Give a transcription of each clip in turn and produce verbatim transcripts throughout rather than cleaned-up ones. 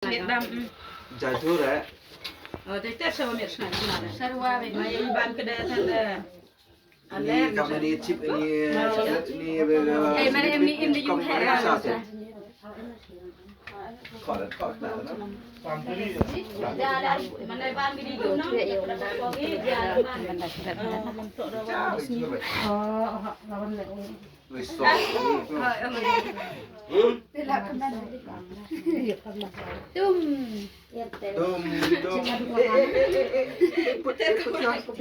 Jadu re. Oh, te te sawa mir sna sna. Sarwa be mai ban kede tanda. Ni kam ni chip ni, ni be. Eh, mane em ni em di yung he. Mana ban video. Tum. Tum, tum. Eh, eh, eh, eh, eh, eh, put, put, put, put.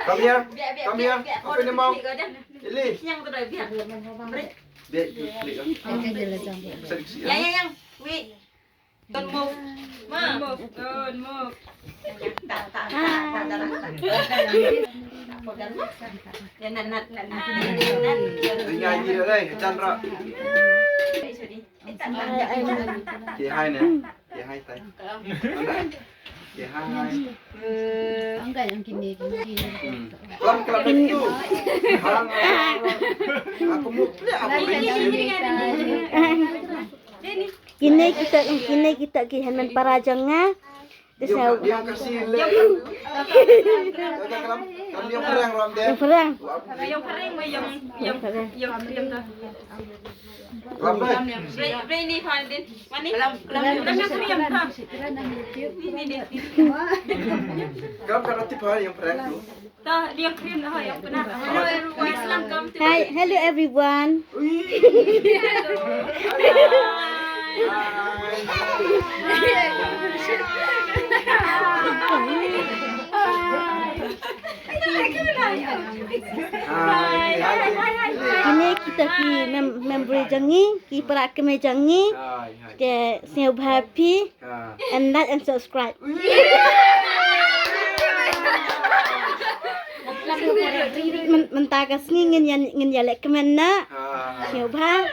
Come here, come here. Open your mouth. Ili. Biar, biar, biar. Yang. Don't move. Ma. Don't move. Don't move. Nyanyi dah, eh, Chandra. Ki hai ne. Ki hai tai. Ki hai. Angga yang kini, kini. Kelam, kelam itu. Hang, hang, hang. Aku mau beli apa ini? Kine kita, kine kita ki hynmen para jong nga. Te sa. Yang kasi le. Yang phareng ram de. Yang phareng. Yang phareng, yang, yang, yang phareng dah. Ram de. Bre, bre ni phan din. Mani. Kelam, kelam, kelam yang phareng dah. Ni, ni, ni. Kelam ka roti phan yang phareng tu. Hi, hello everyone. Kine kita ki mem-, member jong ngi, ki para kmie jong ngi. Te sngewbha phi. And like and subscribe. Mynta ka sngi ngin ïa, ngin ïa leh kmen na. Sngewbha.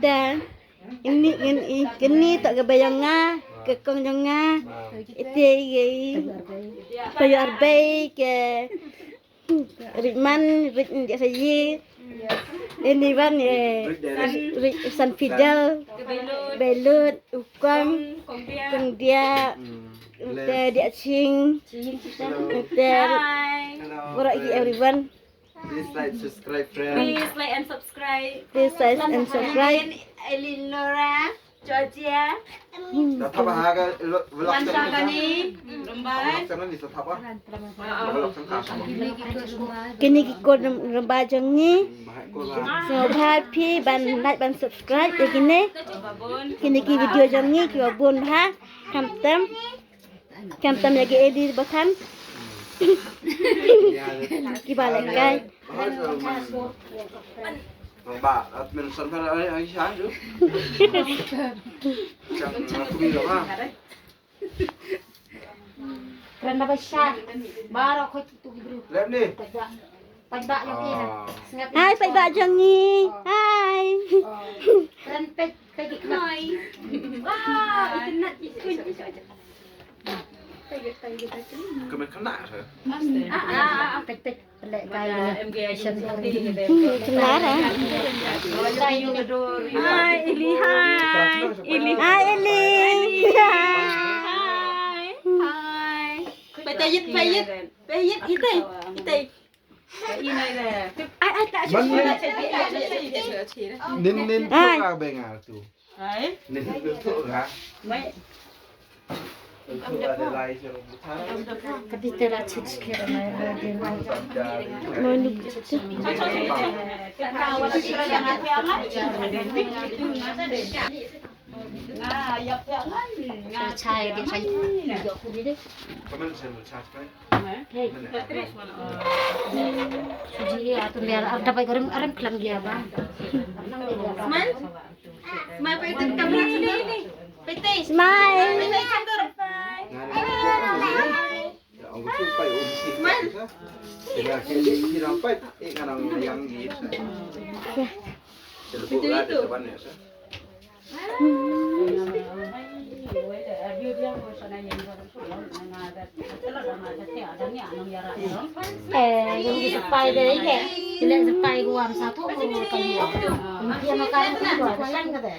Da ini ngin i kini to ka ba jong nga, ka kong jong nga. Ite ye. Payor bay ke. Rit man, rit ndia sa yi. Ini ban ye. Rit San Fidel. Belut, Ukong, Kong Dia. Te Dia Ching. Te. Hello. Hello. Everyone. Please like, subscribe, friend. Please like and subscribe. Please like and subscribe. Elinora. Georgia. Sa thap ha ka vlog. Wan sa kane. Rymbai. Vlog sa kane sa thap ha. Vlog sa kane. Kine ki khun rym-, rymbai jong ngi. Sngewbha phi ban like ban subscribe ïa kine. Kine ki video jong ngi kiba bun bha. Khamtam. Khamtam ïa ki edit ba kham. Kiba lehkai. Ba, at men san pha ai ai sha ju. Chang na kumi lo ma. Kren na ba sha. Baro khoi tu ki bru. Lem ni. Paidbah. Paidbah ïa ki na. Hai paidbah jong ngi. Hai. Kren peit peit ki khnoi. Wah, internet ki. Kena kena. Ah, ah, ah, peit peit. Hi, Ili, hi. Ili. Hi, Ili. Hi. Hi. Payit, payit, payit, itai, itai. Ai, ai, tak. Nin, nin, tu. Hai. Ni tu tu ha. Mai. Tu ada lai sel buta. Kati tera chit sikit mai. Chai di chai. Jok kuri deh. Kaman sel buta. Suji, atu liar, ar dapat goreng, arem kelam dia, bang. Smile. Smile, paitin kamera, ni, ni. Paitin. Smile. Paitin, Chandra. Smile. Paitin itu. Eh, yung isa pa ide ige. Sila isa pa iguan satu ko kali. Hindi ano ka ko lang ka de.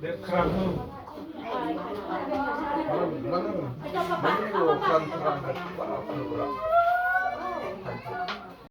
Dep khrang tu.